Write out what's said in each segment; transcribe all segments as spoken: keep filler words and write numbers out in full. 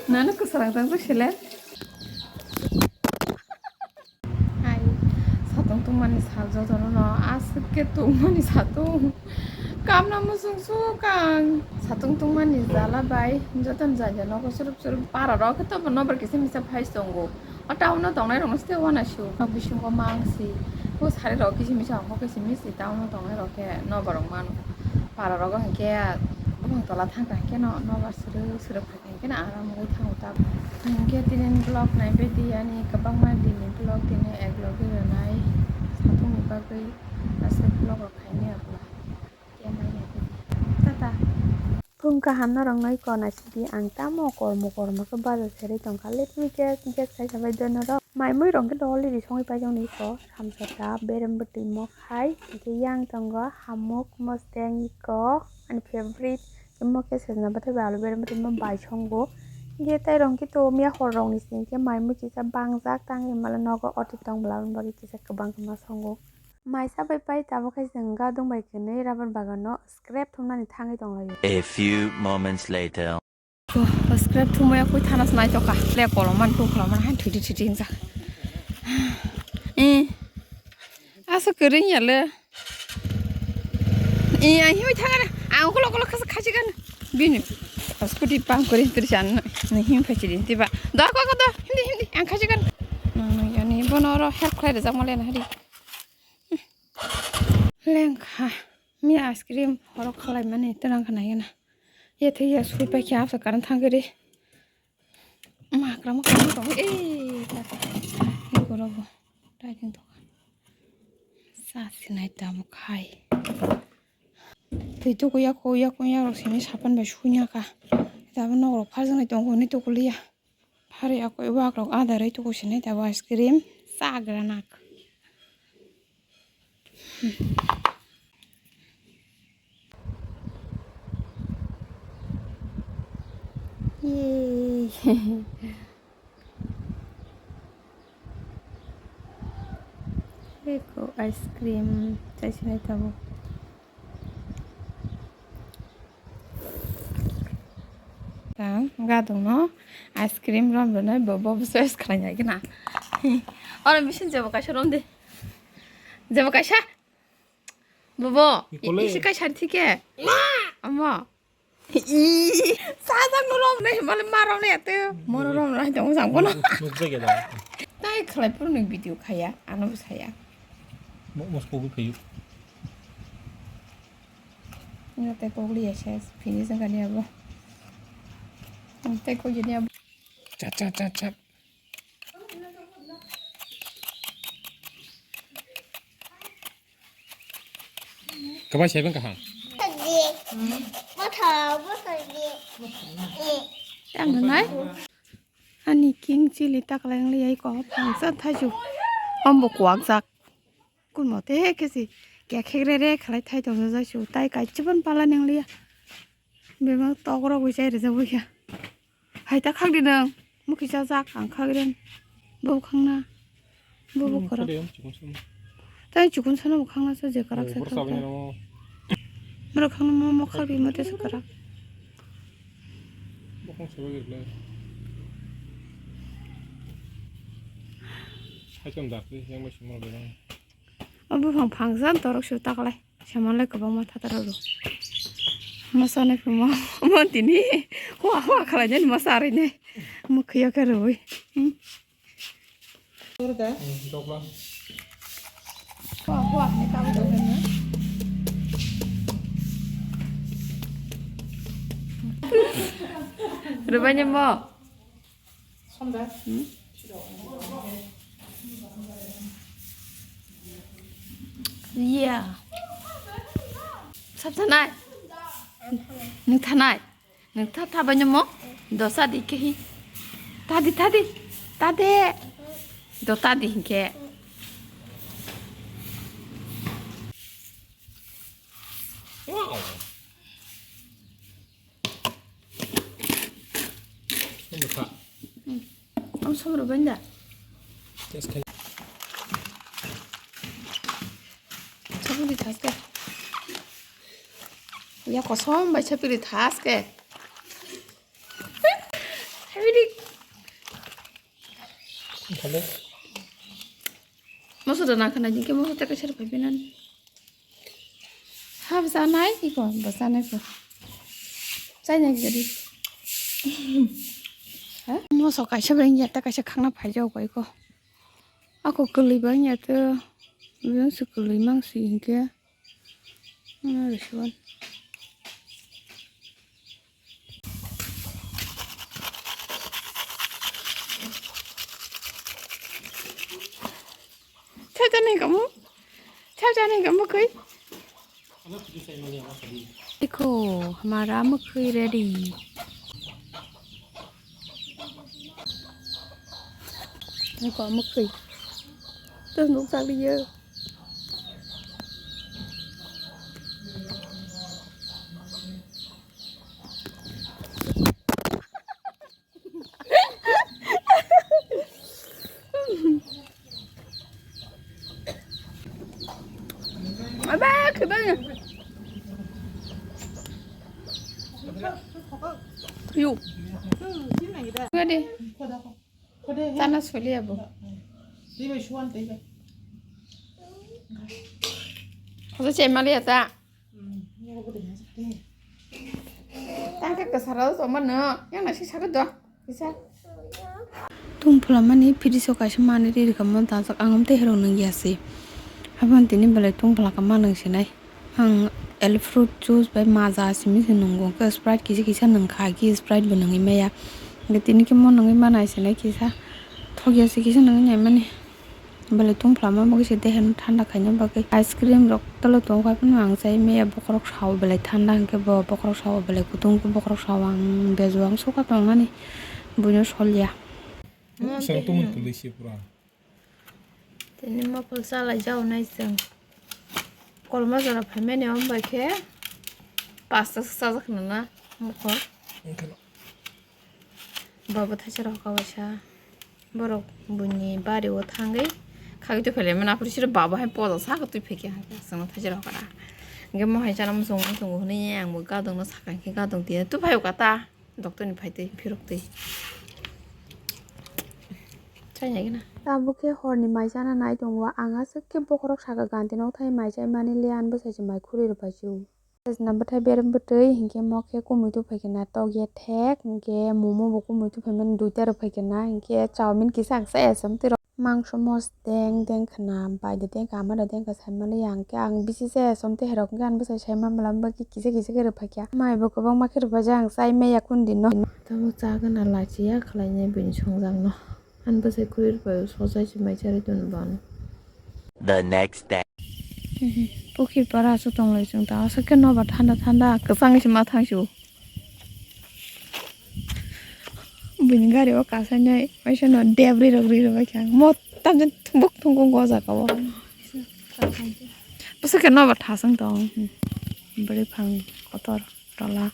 Nano kwsarang tangjak sele. Hai, satung tungmani sal jotono no, aswk khe tungmani satung. Kamna muchung suk ang. Satung tungmani jala bai, jotono jai jai nogo surup surup para rok khe tobo nobar kisa misa phai tongo. O town o tongnai rokno se wana sio. Nok bisingo mangsi. O sari rok kisi misa hokhe simi si town o tongnai rok khe nobar rok mano. Para rogo hinkhe buphang tola thangkha hinkhe no nobar suru suru phai hinkhe no aram wngwi thango ta. Hinkhe tini vlog naibe di ani kwbangma dini vlog tini ek logi rwnai satung ni bagwi aswk vlog rok khaimaya bwla. Tata. Phung kaham norok no iko naisidi ang tamo kormo kormo khe bazar serwi tongkha. Let me guess, guess khai sabai doi norok. Mai mui rok khe dol riri songwi paijak ni iko. Samsota, berem bwtwi, mokhai, hinkhe yang tongo hamuk, mosdeng iko ani favorite. Imo khe sejna bathai bai alu berem bwtwi bai songo. Hinkhe tai rok khe to miya hor rok ni sini khe mai mui kisa bangjak tang himala nogo oti tong bwla bari kisa kwbang kwma songo. Mai sabai pai tabuk khe chwng gadung bai kwnwi rubber bagan no scrap thumnani thangwi tonglaio. A few moments later. Ko, scrap thumaya koi thana se naitokha. Le kolom man ko kolom man han thidi thidi hingjak. Eh. Asa kering ya le. Eh, ai himai thangana. Ang kolo kolo khasa khachi kan. Bini. Scooty pang kori tiri chan. Ni him phachi di tiba. Da ko ko da. Hindi hindi. Ang khachi kan. Nang nang yani bono ro help khlai da jak male na hari. Lengkha. Mi ice cream horok khalai mani tenang khana yana. Ye thei ya sui pai kya sa karan thang kiri. Makra makra tong. Eh, tata. Ni goro bo. Dai ding tong. Sa sinai tam khai. Tui tu kuya kuya kuya rok sini sapan bai sunya ka. Tabuk nok rok phar jang nai tongo ni tu kuliya. Hari akoi wak rok adarwi tuku sinai tabuk ice cream chagra nak. Yay. Eko ice cream chai sinai tabuk. Tang gadung no ice cream rom rwnai bo bo bwswk khlai nai gana. Oro bisin jebo kaisa rom di. Jebo kaisa. Bobo, Ikole. Isi kaisa thike. Amo. Ii, sajak no rom nai male ma rom nai ate. Moro rom nai tong jang bono. Nukjak ya da. Tai khlai puru ni video khaya, ano bwsaya. Mo-, Moscow bo phayu. Ino tei kok liya se, finish wngkha ni abo. Tei kok ni abo. Chat, chat, chat, chat. Kwbai sai bang kaham. Tamo nai? Ani king chili taklai wng liya iko, phangsa thaisu. Ombo kuwak jak. Kun mote khe si kek khek re re khalai thai tong jai su tai kaichibon pala nang liya. Bebak tok rok bai chai rijak bai kha. Hai ta khak di nang. Mukhi cha jak ang khak ren. Bo khang na. Bo bo khoro. Tai chukun sana bo khang na sa je karak sa khak ta. Bro khang na mo mo khak di mote sa karak. Bo khang sa ba gir le. Hai cham dak di yang bai simo de. O buphang phangsa torok su taklai. Samanlai kwbangma thataro rw. Masa nai phimo. Mo tini. Hua hua khalai nai masa ari nai. Mo khiya khe rwi. Hmm. Hua hua ni kam do hen. Rwbai ni mo. Yeah. Sab thanai. Nung thanai. Nung tha tha banyo mo. Dosa di kehi. Tadi tadi. Tade. Do tadi hinke. Wow. Ang somro benda. Test khai. Sabun di thaske. Ya kosom bai sabun di thaske. Sabun di Moso da nangkha nai, hingke moso tei kaisa rwphai phinani. Ha, bwsa nai, iko, bwsa nai ko. Chai nai gari. Ha? Moso kaisa bai ya, ta kaisa khangna phai jao ko iko. Ako kwlwi bai ya to, biyang se kwlwi mang si hingke. Ano rwsuan. Chajani kamu? Chajani kamu koi? Dekho, hamara mukhui ready. Niko mukhui. Terus nuk sak dia. Aba, kebang. Yuk. Gede. Tana soli abo. Hoja chemali ata. Tangka kasara somano. Yang nasi sakit doh. Bisa. Tungphla mani fridge o kaisa manwi ri rwkha, mon tangjak ang amtwi herok nungya se. Aboni tini belai tungphla kha ma nung sinai. Ang el fruit juice bai maja simi se nungo, hwnkhe Sprite kisa kisa nungkha, agi Sprite bo nungwi maya. Hwnkhe tini khe mo nungwi ma nai sinai kisa thokya se kisa nungwi nai mani. Belai tungphla ma bagwi se dehan thanda khaina bagwi. Ice cream rok tolo tong kha phano ang chai maya, bokhorok sao belai thanda hwnkhe bo bokhorok sao belai kutung, bokhorok sao ang bejuang sukha tongmani buino solya. Chwng tongmani kwlwi se pura. Tini mokol chalai jaonai chwng. Kolma jora phaimani om bai khe pasta se chajak nana mokol. Baba thaisa rok kawaisa borok buini bari o thangwi khagwi twi phailai mani aphuru siro baba hai poda saka twi phaikha chwngno thaisa rok kara. Hwnkhe mohai chana muchungo muchungo hwnwi ang bo gadongno sakha hwnkhe gadong twi twi phaio kata. Doctor ni phai twi phirok twi. Chai nai gana. Tabuk khe hor ni mai chana nai tongo. Ang aswk khe bokhorok saka ganti nok thai mai chai mani le, ani bwsai se mai khuri rw pai se o. Bwsai se na bwthai berem bwtwi hinkhe mo khe kumui tubui phai khe na tok ya thek, hinkhe momo bo kumui tubui phai mani duita rw phai khe na, hinkhe chowmin kisa ang chaya se amtwi rw. Mangso mos deng deng khwna, bai de deng kha, ama de deng kha, sai mani ya, hwnkhe ang bisi chaya som tei herok, hwnkhe ani bwsai sai ma mala, bwkhe kisa kisa khe rwphai kha. Mai bo kwbangma khe rwphai jak, ang chai maya kundino. Tamo cha gana lachiya khlainai bini songjakno. Ani bwsai khuri rwphai o, sochai se mai charwi tono bo ano. The next day. Pukhir para aswk tonglai chwng ta, aswk khe nobar thanda thanda, kwchangwi se ma thang sio. Buini gari o kasainai waisa no debri rok ri rwbaikha, mottam jen thubuk thungkung o jaga o. Bwswk khe nobar thasung tong, bwrwi phang kotor tola.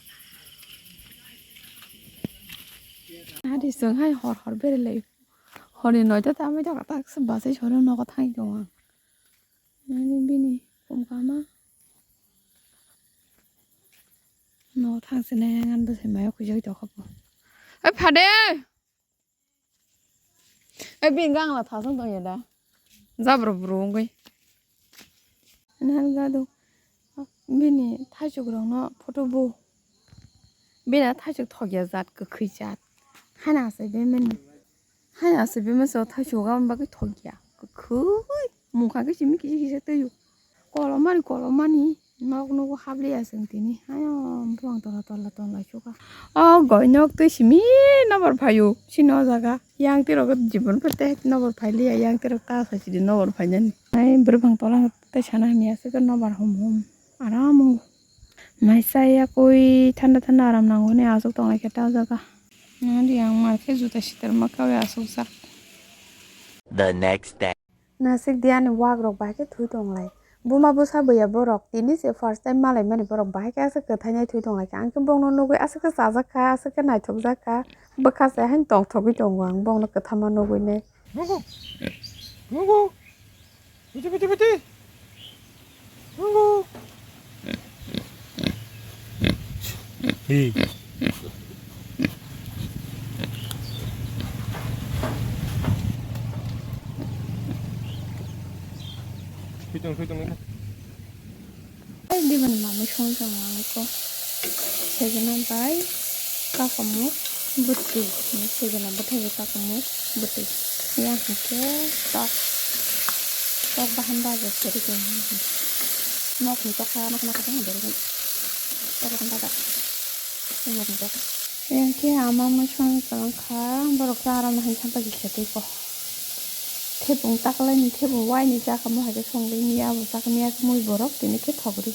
Ari chwng hai hor hor berelai, hor ni noita ta amai jaka tak se bachai sori nogo thang tongo ang. Ani bini kum kama. No thang se nai ang ani bwsai mayo khuijagwi tongkha bo. Oi phade! Oi bini gang la thasung tong ya da. Jabra buru wngwi. Ani hal gado. Bini thaichuk rokno photo bu. Bini thaichuk thokya jat kwkhwi jat. Hana asai bemani. Hai aswk bema so thaichuk aboni bagwi thokya. Kwkhwi mungkha khe simi kisa kisa twiyo. Kolomani kolomani nok nogo habliya chwng tini. Ayang buphang tola tola tonlai sukha. O goi nok twi simi nobar phaio. Chini o jaga yang tirok jibon pete nobar phailiya, yang tirok ta sai sidi nobar phainani. Ai buphang tola tei sana hamya se nobar hom hom. Aram o. Mai chaya koi thanda thanda aram nango hwnwi aswk tonglai khe ta o jaga. Nadi ang mai khe juta sitar ma kawi aswk jak. The next day. Nasik di ani wak rok bahai khe thwi tonglai. Buma bwsa buya borok tini se first time malai mani borok bahai khe aswk kwthai nai thwi tonglai kha. Ang khe bongno nugwi aswk khe chajak kha, aswk khe naithok jak kha. Bwkha se haino tongthogwi tongo ang bongno kwthama nugwi nai. Nungo. Nungo. Piti, piti, piti. Nungo. Hi. Chwng thwi tongwi kha. Ai, dibani mamwi songwi tongo ang khe. Sejana bai kakamuk bwtwi. Sejana bwthai bai kakamuk bwtwi. Yang hwnkhe tok. Tok bahan baja seri tong. Nok ni tokha nak nak tong deri. Tok bahan baja. Nok ni tok. Yang khe ama mui songwi tong kha. Borok ta aram hai sampai khe twi ko. Thebung taklaini thebung waini chakamo hai khe songwi miya abo chakmiya khe mui borok tini khe thokri.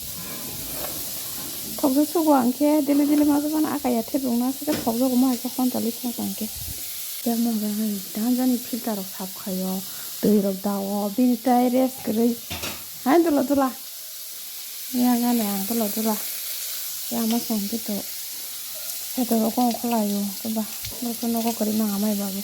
Thokjak sugo ang khe dili dili ma jabana akaya thebung na se thokjago mo hai khe hon tali song tong khe. Tei mo hwnka hwnka dan jani filter rok sap khaio, twi rok dao, bini tai rest kwrwi. Hai dula dula. Ya gani ang dula dula. Ya ma song khe to. Kheto rok kong khwlaio khe ba, borok khe nogo kwrwi manga mai babu.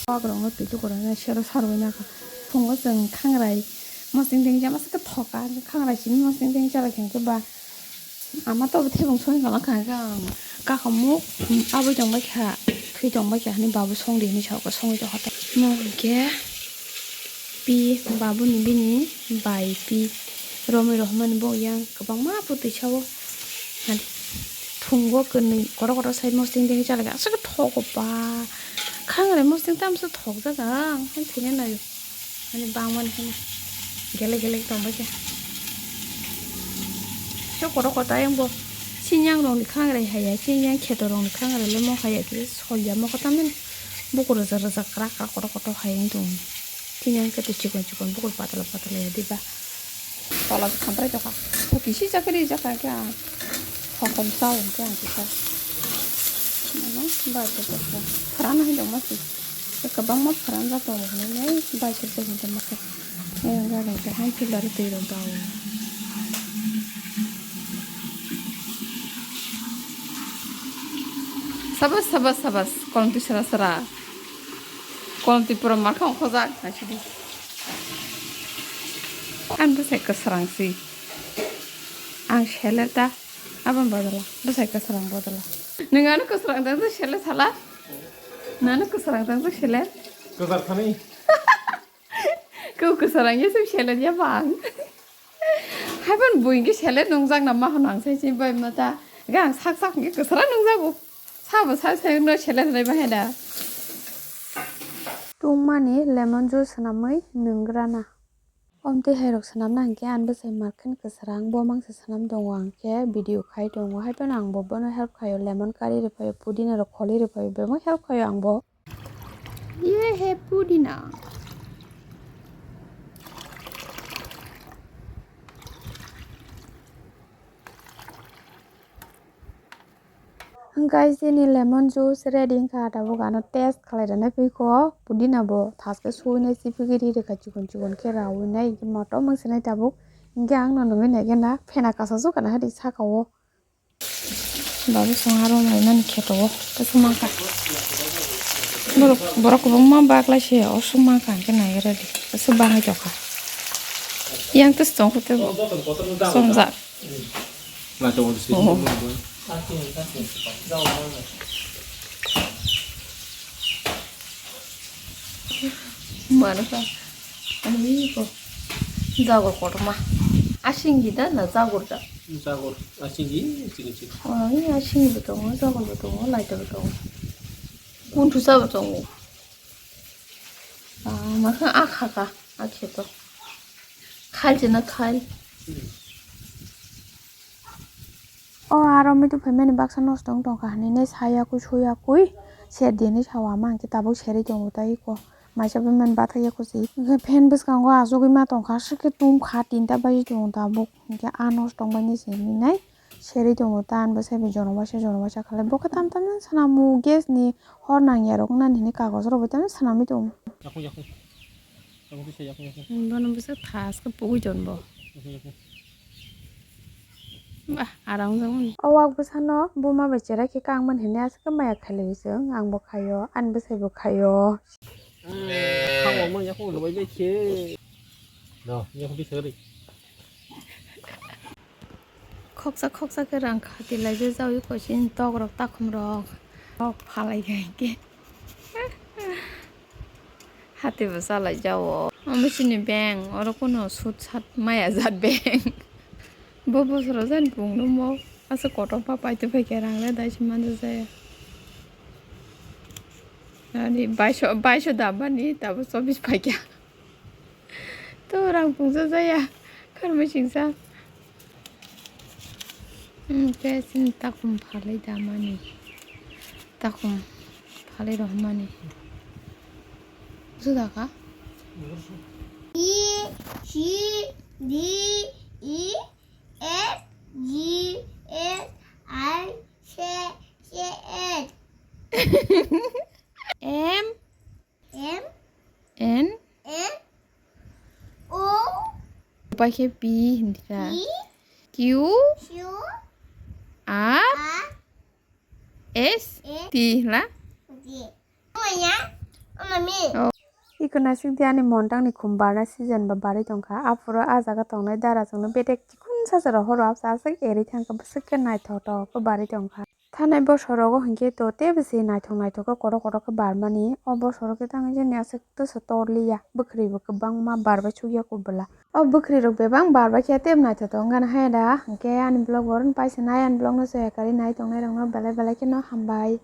Wagrok no twi tukurani sero sarwi nakha. Phungo chwng khangrai mosing dengja masa khe thoka, khangrai simi mosing dengja lai khe ba. Ama to thebung songwi tongma kha khe ang kakamuk abui tongbai kha, thwi tongbai kha hwnwi babu songdi hwnwi sao khe songwi tongkha. Mo hwnkhe pi babuni bini bai pi romwi rohormani bo yang kwbangma putwi sao. Thungo kwnwi kotor kotor sai mosing dengwi chalai aswk thogo ba. Khangrai mosing tamsa thokjak ang, ang thwina naio. Ani bangmani hwnwi gele gele tongbai kha. Sok kotor kotor ayang bo sinyang rokni khangrai haya, sinyang kheto rokni khangrai le mo haya khe solya mo khe tamni bukur rwjak rwjak kwrak kwrak kotor kotor hai wng tong. Sinyang khe to chikon chikon bukur patla patla ya diba. Tola khe khamtrai tokha. Thoki si chakri jakha khe ang thokom sao hwnkhe ang kisa. Mano bai khe tokha. Phrana hai tongma si. Kwbangma pharanjak tongo hinwi bai sirte hinwi tongma khe. Ayang gari khe hai filter twi rok dao. Sabas, sabas, sabas. Kolom twi sara sara. Kolom twi pura markha ongkhojak. Naisidi. Ang bwsai kwsrang si. Ang seler ta. Aboni bodolo. Bwsai kwsrang bodolo. Nwng ano kwsrang tang twi seler sala? Nano kwsrang tang twi seler? Kwchar thani. Kau kwsarang ya sep selet ya bang. Hai ban bui ke selet nungjak na ma hwnang sai sai bai mata. Ga ang sak sak ke kwsarang nungjago. Sabo sai sai no selet rai bahai da. Tungmani lemon juice swnamwi nungrana. Omtwi hai rok swnamna hwnkhe ang bwsai markhen kwsarang bo mangsa swnam tongo ang khe video khai tongo hai phano ang bo bono help khaio lemon kari rwphaio pudina rok kholi rwphaio bebak help khaio ang bo. Ye he pudina. Guys, ini lemon juice ready wngkha, tabuk ano test khlai rwnai pui kho. Pudina bo thaske suinai, chipigiri rwkha, chikon chikon khe raui nai, motom wngsinai tabuk. Hinkhe ang no nungui nai khe na phena kasa sukha na hadi saka o. Babu song aro mai mani kheto o, kisa mangkha. Borok, borok kwbangma baklai se o song mangkha hwnkhe nai rw di, kisa bangwi tokha. Yang tus tong khe tebo somjak. Oh. Mano ka. Ani ko. Jagor kotorma. Asing gida na jagor da. Jagor, asing gi, chini chini. Oh, ini asing bo tongo, jagor bo tongo, laita bo tongo. Kunthusa bo tongo. Ah, makha akha ka, akhe to. Khal chena khal. O aro muitu phaimani baksa nosto wng tongkha hinwi nai sayakui suyakui ser di hinwi sao ama hwnkhe tabuk serwi tongo tei eko maisa bemani bathakya kuchwi hwnkhe fan bwskango achugwi ma tongkha aswk khe tumkha tinta baji tongo tabuk hwnkhe ah nosto wngbaini se hinwi nai serwi tongo ta ani bwsai bai jono waisa jono waisa khalai bo khe tam tam jani swnamo gas ni hor nangyarok nani hinwi kagoj rok bai tamni swnamwi tongo. Bono bwswk thaske pugui tonbo. Bah, arang jang. O wak bwsano buma bai cherai khe kangmani hinwi aswk maya khailaiwi chwng, ang bo khaio, ani bwsai bo khaio. Khango mo yakung lubai bai khe. No, yakung bisa ri. Khoksa khoksa khe rang khati lai je jawi koisin tok rok takhum rok. Rok phalai khe. Hati bo salai jao. Omo chini beng, oro kono sut sat maya jat beng. Bo bosoro jani pungno mo, asa kotor pa paito phaikha rang le daisi manjak jaya. Ani baiso, baiso dabani tabo chobis phaikha. To rang pungsa jaya, kharmai singsa. Hmm, khe chini takhum phalwi damani. Takhum phalwi rohormani. Juda kha? E, C, D, E, F, G, H, I, J, K, L. M. M. N. N. O. Pai khe P hindi kha. P. Q. Q. R. R. S. S. T la. T. Maya. Mami. Oh. Iko naisik di ani montang ni khum barnai season ba barwi tongkha. Aphuru ah jaga tongnai dara chwngno bedek chikhun sacharo horo absa aswk erwi thangkha bwswk khe naithotok khe barwi tongkha. Thanai bosorogo hinkhe to teibo se naithok naithok khe kotor kotor khe barmani. O bosoro khe tangwi jani aswk twsa torliya. Bwkhwrwi bo kwbangma barbai chukya kubula. O bwkhwrwi rok bebak barbai khe teibo naithotok wngkha na hai da. Hinkhe ani vlog bo oro paisa nai, ani vlog no chaya karwi nai tongnai rokno belai belai kheno hambai.